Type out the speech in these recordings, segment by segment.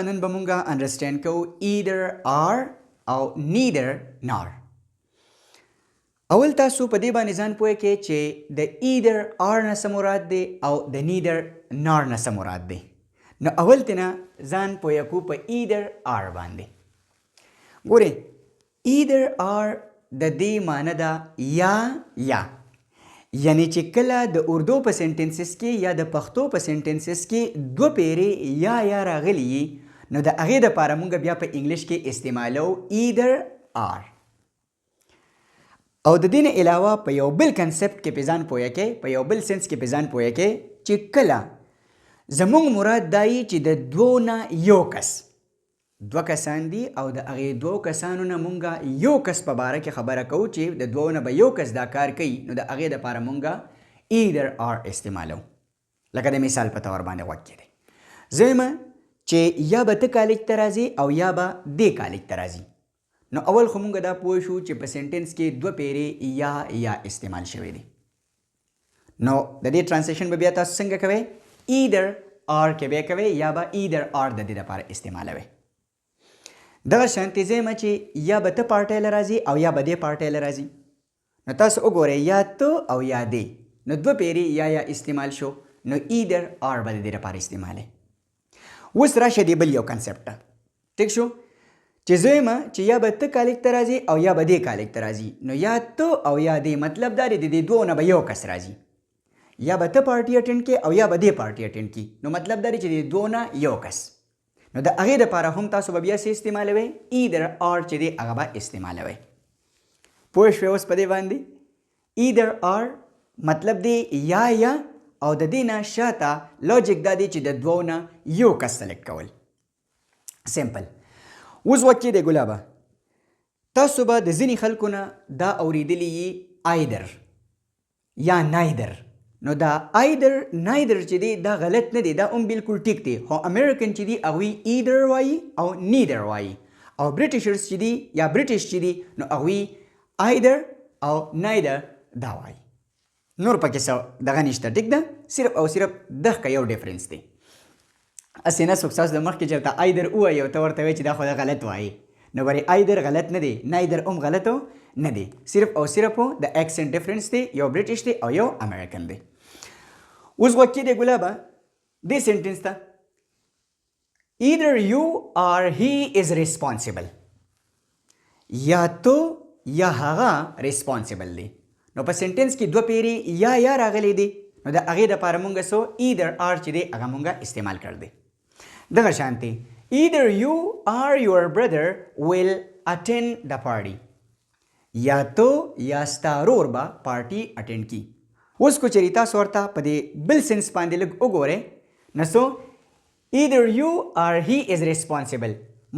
نن به مونږه انډرسټینډ کوو either or او neither nor. اول تاسو په دې باندې ځان پوه کړئ چې د either or نه څه مراد دی او د neither nor نه څه مراد دی. نو اول تینا ځان پوه کو په either or باندې. ګورئ، either or د دې معنی ده یا یا، یعنی چې کله د اردو په sentences کې یا د پښتو په sentences کې دوه پیرې یا یا راغلي یي، نو د هغې دپاره مونږ بیا په انګلیش کې استعمالو either or. او د دې نه علاوه په یو بل concept کې پې ځان پوهه کې، په یو بل sense کې پې ځان پوهه کې چې کله زمونږ مراد دا یي چې د دوو نه یو کس، دوه کسان دي او د هغې دوو کسانو نه مونږ یو کس په باره کې خبره کوو چې د دوو نه به یو کس دا کار کوي، نو د هغې دپاره مونږ either or استعمالو. لکه د مثال په طور باندې غوږ کېدی، زه وایم چې یا به ته کالج ته راځې او یا به دې کالج ته راځي. نو اول خو مونږ دا پوه شو چې په sentence کې دوه پیرې یا یا استعمال شوی دي، نو د دې translation به بیا تاسو څنګه کوئ؟ either or کې به کوئ یا به either or د دې لپاره استعمالوئ. دغه شانتې زه یم چې یا به ته پارټۍ له راځي او یا به دې پارټۍ له راځي. نو تاسو وګورئ، یا ته او یا دې، نو دوه پیرې یا یا استعمال شو، نو either or به د دې لپاره استعمالوي. اوس راشه دې بل یو concept ته. ټیک شو چې زه وایم چې یا به ته کالج ته راځي او یا به دې کالج ته راځي، نو یا ته او یا دې، مطلب دا دی د دې دوو نه به یو کس راځي، یا به ته پارټي attend کې او یا به دې پارټي attend کې، نو مطلب دا دی چې د دې دوو نه یو کس. نو د هغې دپاره هم تاسو به بیا څه استعمالوئ؟ either or چې دی هغه به استعمالوئ. پوه شوې اوس په دې باندې؟ either or مطلب دی یا یا، او د دې نه شاته logic دا دی چې د دوو نه یو کس select کول، simple. اوس غوږ کېږدئ ګلابه، تاسو به د ځینې خلکو نه دا اورېدلي یي either یا neither. نو دا either neither چې دی دا غلط نه دی، دا هم بالکل ټیک دی، خو امریکن چې دی هغوی either وایي او neither وایي، او Britishers چې دی یا British چې دی نو هغوی either او neither دا وایي. نور پکې څه دغه نشته، ټیک ده؟ صرف او صرف دغه یو difference دی. هسې نه څوک ستاسو د مخکې چېرته either ووایي او ته ورته وایې چې دا خو دا غلط وایي، نو ورې either غلط نه دی، neither هم غلط نه دی، صرف او صرف د accent difference دی، یو British دی او یو امریکن دی. اوس غوږ کېږدئ ګلابه دې sentence ته: either you or he is responsible، یا تو یا هغه responsible دی. نو په sentence کې دوه پیرې یا یا راغلي دي، نو د هغې دپاره مونږ څو either or چې دی هغه مونږ استعمال کړ دی. دغه شانتې either you or your brother will attend the party، یا تو یا ستا ورور به پارټي attend کی. اوس که چېرې تاسو ورته په دې بل sense باندې لږ وګورئ، نو څو either you or he is responsible،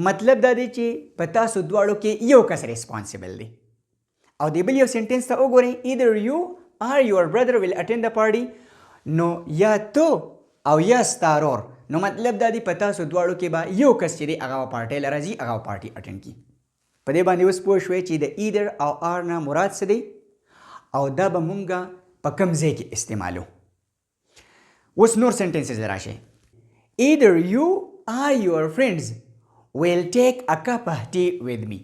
مطلب دا دی چې په تاسو دواړو کې یو کس responsible دی. او د بل یو sentence ته وګورئ: either you or your brother will attend the party، نو یا تو او یا ستا ورور، نو مطلب دا دی په تاسو دواړو کې به یو کس چې دی هغه به پارټۍ له راځي، هغه به پارټي attend کړي. په دې باندې اوس پوه شوئ چې د either او or نه مراد څه دی او دا به مونږه په کوم ځای کې استعمالو. اوس نور sentences راشي: either you or your friends will take a cup of tea with me.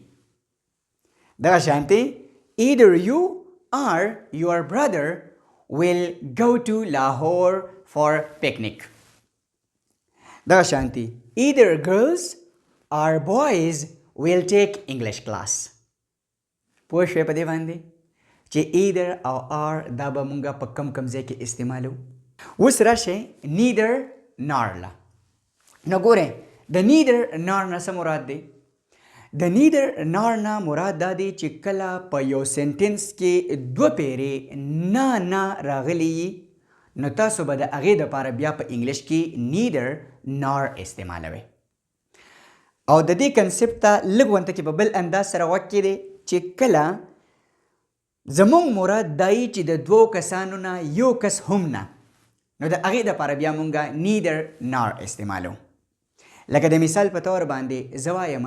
دغه شانتې either you or your brother will go to Lahore for picnic. دغه شانتې either girls or boys will take English class. پوه شوې په دې باندې چې either او or دا به مونږه په کم کم ځای کې استعمالو؟ اوس راشه neither nor له. نو ګورئ، د neither nor نه څه مراد دی؟ د neither nor نه مراد دا دی چې کله په یو sentence کې دوه پیرې نه نه راغلي یي، نو تاسو به د هغې دپاره بیا په انګلیش کې neither nor استعمالوئ. او د دې concept ته لږ غونته کې په بل انداز سره غوږ کېږدئ چې کله زمونږ مراد دا یي چې د دوو کسانو نه یو کس هم نه، نو د هغې دپاره بیا مونږه neither nor استعمالو. لکه د مثال په طور باندې زه وایم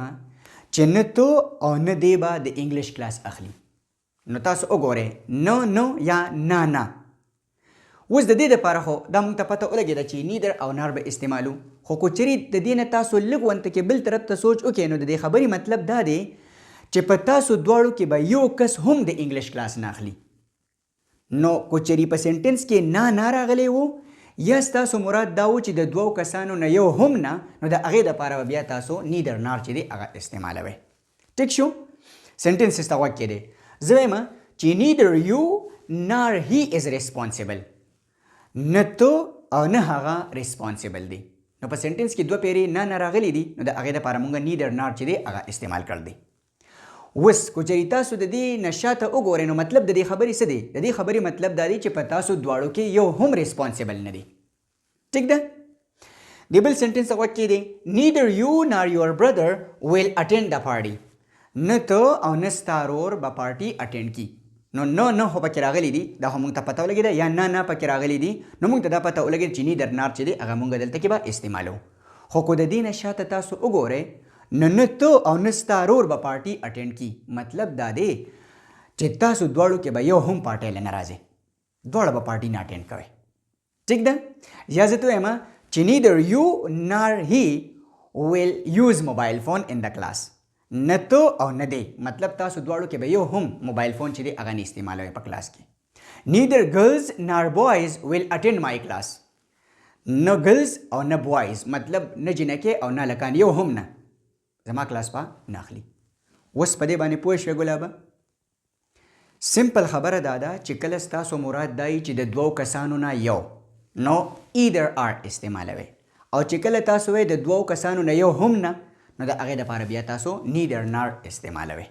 چې نه تو او نه دی به د English class اخلي. نو تاسو وګورئ، نه نه یا نه نه. اوس د دې دپاره خو دا مونږ ته پته ولګېده چې neither او nor به استعمالو، خو که چېرې د دې نه تاسو لږ غونته کې بل طرف ته سوچ وکړئ، نو د دې خبرې مطلب دا دی چې په تاسو دواړو کې به یو کس هم د انګلیش کلاس نه اخلي. نو که چېرې په سنټنس کې نه نه راغلی وو یا ستاسو مراد دا وو چې د دوو کسانو نه یو هم نه، نو د هغې دپاره به بیا تاسو نیدر نار چې دی هغه استعمالوئ. ټیک شو؟ سنټنسز ته غوږ کېدئ. زه وایم چې neither you nor he is responsible، نه ته او نه هغه ریسپانسیبل دی. نو په سنټنس کې دوه پیرې نه نه راغلي دي، نو د هغې دپاره مونږ نیدر نار چې دی هغه استعمال کړل دی. اوس که چېرې تاسو د دې نه شاته وګورئ، نو مطلب د دې خبرې څه دی؟ د دې خبرې مطلب دا دی چې په تاسو دواړو کې یو هم ریسپانسیبل نه دی. ټیک ده؟ د بل سنټنس ته غوږ کېدئ. Neither you nor your brother will attend the party، نه ته او نه ستا ورور به پارټي اټینډ کی. نو نه نه خو پکې راغلي دي، دا خو مونږ ته پته ولګېده، یا نه نه پکې راغلي دي، نو مونږ ته دا پته ولګېده چې نیدر نار چې دی هغه مونږ دلته کې به استعمالو. خو که د دې نه شاته تاسو وګورئ، نو نه ته او نه ستا ورور به پارټي اټینډ کی، مطلب دا دی چې تاسو دواړو کې به یو هم پارټۍ له نه راځي، دواړه به پارټي نه اټینډ کوئ. ټیک ده؟ یا زه ته وایم چې neither you nor he will use mobile phone in the class، نه ته او نه دی، مطلب تاسو دواړو کې به یو هم موبایل فون چې دی هغه نه استعمالوي په کلاس کې. Neither girls nor boys will attend my class، نه girls او نه boys، مطلب نه جینکې او نه هلکان، یو هم نه زما کلاس په نه اخلي. اوس په دې باندې پوه شوې ګلابه؟ سمپل خبره دا ده چې کله ستاسو مراد دا چې د دوو کسانو نه یو، نو either or استعمالوي، او چې کله تاسو وایئ د دوو کسانو نه یو هم نه، نو د هغې دپاره بیا تاسو neither nor استعمالوي.